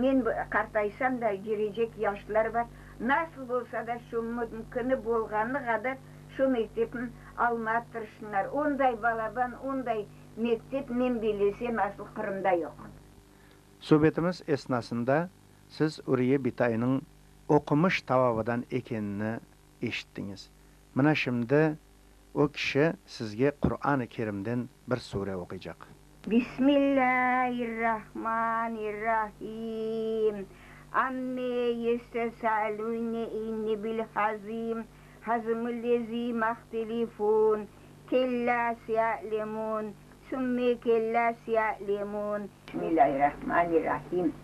Speaker 5: men qartaysam da, yürecek yaşlar bar, nasıl bolsa da, şu mümküni bolğanı qadar şu mektepni almağa tırışsınlar. Onday balaban, onday Mektep, men bilesem, asıl Qırımda yoq.
Speaker 1: Subetimiz esnasında siz Uriye bitaynıñ oqumış tavabıdan ekenini eşittiñiz. Mına şimdi o kişi sizge Quran-ı Kerimden bir sure oquycaq.
Speaker 5: Bismillâhirrahmanirrahim. Amme yestesâelûne innibil hazim, hazimüllezî mahtelifûn, Kella seya'lemun, sümme kella seya'lemun. Bismillahirrahmanirrahim.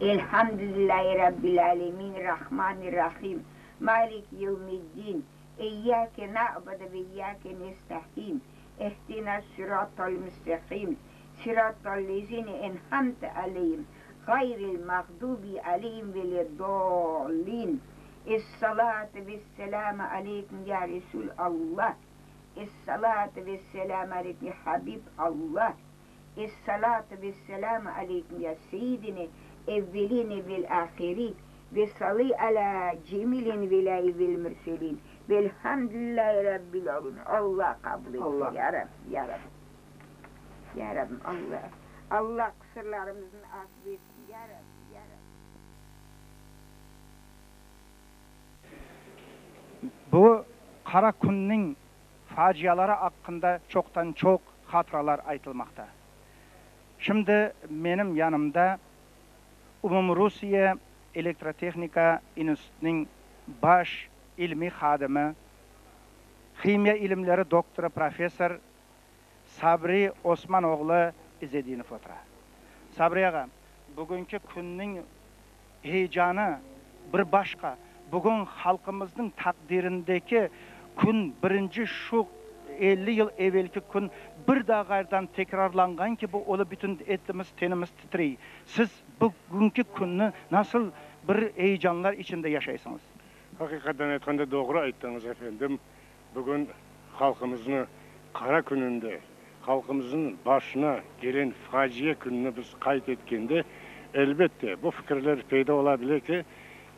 Speaker 5: Elhamdülillahi Rabbil alemin, Rahmanirrahim, Maliki yevmiddin, İyyake na'budu ve iyyake nesta'in, İhdinas sıratal müsteqim, sıratal lezine en'amte aleyhim, gayril mağdubi aleyhim veleddallin. Es-salâtu ves-selâmu aleyküm ya Resûl Alla! Es-salâtu ves-selâmu aleyküm ya Habib Alla! Es-salâtu ves-selâmu aleyküm ya Seyyidine evveline vel-âhirin ve salli alâ cemil enbilâi vel-mürselin velhamdülillâhi Rabbil âlemin. Alla qabul etsin, ya Rabbim, ya Rabbim. Ya Rabbim, Alla, Alla qusırlarımıznı afu etsin, ya Rabbim, ya Rabbim.
Speaker 1: Bu qara künniñ faciaları aqqında çoqtan-çoq hatıralar aytılmaqta. Şimdi menim yanımda Umumrusiye elektrotehnika institutınıñ baş ilmiy hadimi, himiya ilimleri doktorı, professor Sabri Osman oğlu İzedinov otura. Sabri ağa, bugünki künniñ Heyecanı bir başqa. Bugün halqımıznıñ taqdirindeki kün, birinci şu 50 yıl evelki kün bir daa ğayrıdan tekrarlanğan kibi olıp bütün etimiz, tenimiz titrey. Siz bugünki künni nasıl bir heyecanlar içinde yaşaysıñız?
Speaker 6: Aqiqattan aytqanda, doğru ayttıñız, efendim. Bugün halqımıznı qara kününde, halqımıznıñ başına gelen facia kününi biz qayd etkende, elbette, bu fikirler peyda ola bile ki,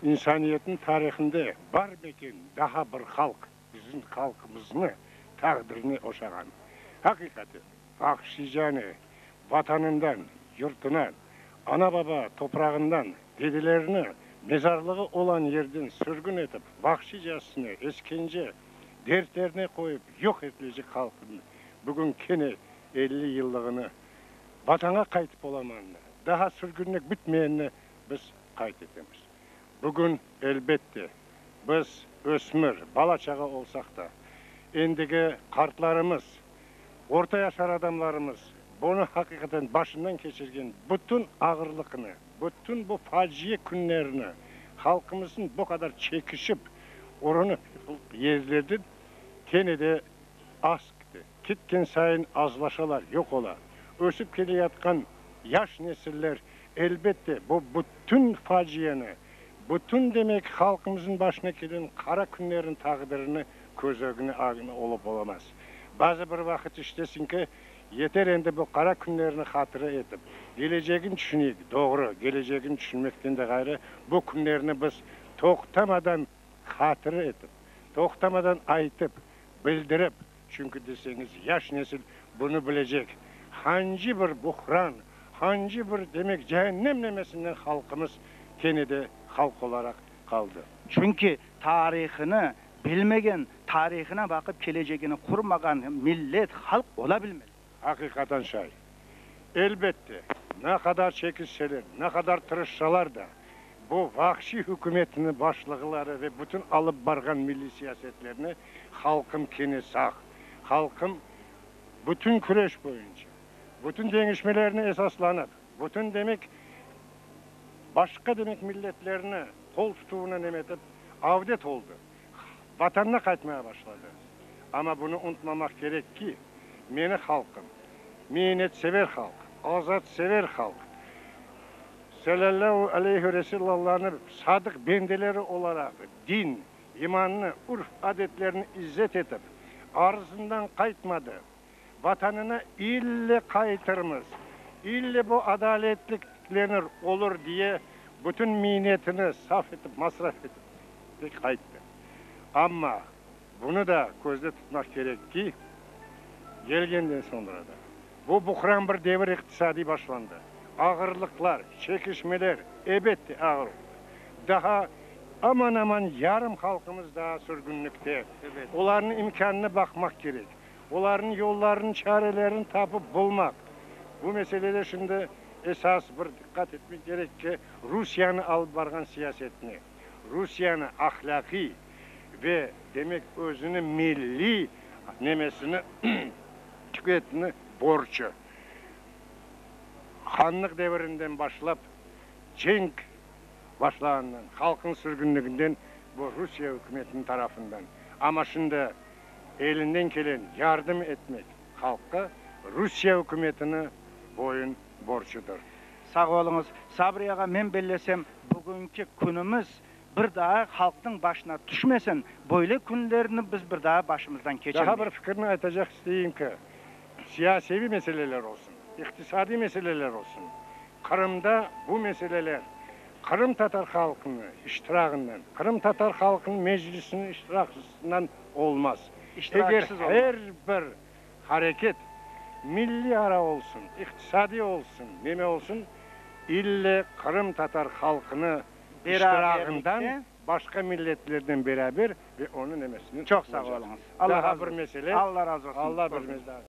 Speaker 6: insaniyetniñ tarihinde barmeken daha bir halq bizim halqımıznı taqdirine oşağan? Aqiqaten, vahşiycane Vatanından, yurtunan, ana-baba toprağından, dedelerini mezarlığı olan yerden sürgün etip, vahşiycasına eskence, dertlerine qoyıp yoq etilecek halqnıñ bugün kene 50 yıllığını, Vatanğa qaytıp olamanını, daha sürgünlik bitmeyenini biz qayd etemiz. Bugün, elbette, biz ösmür, bala-çağa olsaq da, endigi qartlarımız, Orta yaşar adamlarımız bunı haqiqaten başından keçirgen bütün ağırlıqnı, bütün bu faciye künlerini, halqımıznıñ bu qadar çekişip, urunıp yerlerden kene de az kite. Ketken sayın azlaşalar, yoq ola. Ösip keleyatqan yaş nesiller, elbette, bu bütün faciyeni, bütün, demek, halqımıznıñ başına kelen qara künlerniñ taqdirini Köz ögüne ağına olıp olamaz. Bazı bir vaqıt iştesiñ ki, yeter endi bu qara künlerni hatıra etip, kelecegin tüşüneyik. Doğru, kelecegin tüşünmekten de ğayrı, bu künlerni biz toqtamadan hatıra etip, Toqtamadan aytıp, bildirip, çünki deseñiz, yaş nesil bunı bilecek, hangi bir buhran, hangi bir, demek, cehennem nemesinden halqımız kene de halq olaraq qaldı.
Speaker 1: Çünki tarihını bilmegen, tarihına baqıp kelecegini qurmağan millet, halq ola bilmez.
Speaker 6: Aqiqatan şay. Elbette, ne qadar çekişseler, ne qadar tırışsalar da, bu vahşiy hükümetniñ başlıqları ve bütün alıp barğan milliy siyasetlerini halqım kene sağ, halqım bütün küreş boyunca, bütün deñişmelerine esaslanıp, bütün demek başqa demek milletlerni qol tutuvına nemetip avdet oldı, Vatanına qaytmaya başladı. Amma bunı unutmamaq kerek ki, meni halqım, miynetsever halq, azatsever halq, Salâllahu aleyhi Resûlallanıñ sadıq bendeleri olaraq din, imannı, urf-adetlerni izzet etip, arızından qaytmadı. Vatanına ille qaytırmız, ille bu adaletlik tiklenir, olur diye bütün miynetini saf etip, masraf etip pek qayttı. Amma bunı da közde tutmaq kerek ki, kelgenden soñra da bu buhran bir devir iqtisadiy başlandı. Ağırlıqlar, çekişmeler, ebette, ağır oldı. Daha aman-aman yarım halqımız daa sürgünlikte. Olarnıñ imkânını baqmaq kerek. Olarnıñ yollarını, çarelerini tapıp bulmaq. Bu meselede şimdi esas bir diqqat etmek kerek ki, Rusiyeniñ alıp barğan siyasetine, Rusiyeniñ ahlâqiy ve, demek, özüni milliy nemesini tüketni borcu. Hanlıq devirinden başlap, cenk başlağandan, halqnıñ sürgünliginden bu Rusiye ükümetiniñ tarafından. Amma şimdi elinden kelen yardım etmek halqqa Rusiye ükümetini boyun borcudır.
Speaker 1: Sağ oluñız, Sabri ağa, men bellesem, bugünki künümiz bir daa halqnıñ başına tüşmesin, böyle künlerni biz bir daa başımızdan keçirmeyik.
Speaker 6: Daha bir fikirni aytacaq isteyim ki, siyaseviy meseleler olsun, iqtisadiy meseleler olsun, Qırımda bu meseleler qırımtatar halqını iştirağından, qırımtatar halqınıñ Meclisiniñ iştiraqısından olmaz. Eger her bir hareket, milliy ara olsun, iqtisadiy olsun, neme olsun, ille qırımtatar halqını iştirağından başqa milletlerden beraber ve onıñ nemesinen
Speaker 1: Çoq sağ oluñız.
Speaker 6: Daha bir mesele,
Speaker 1: Alla razı olsun.
Speaker 6: Alla bir.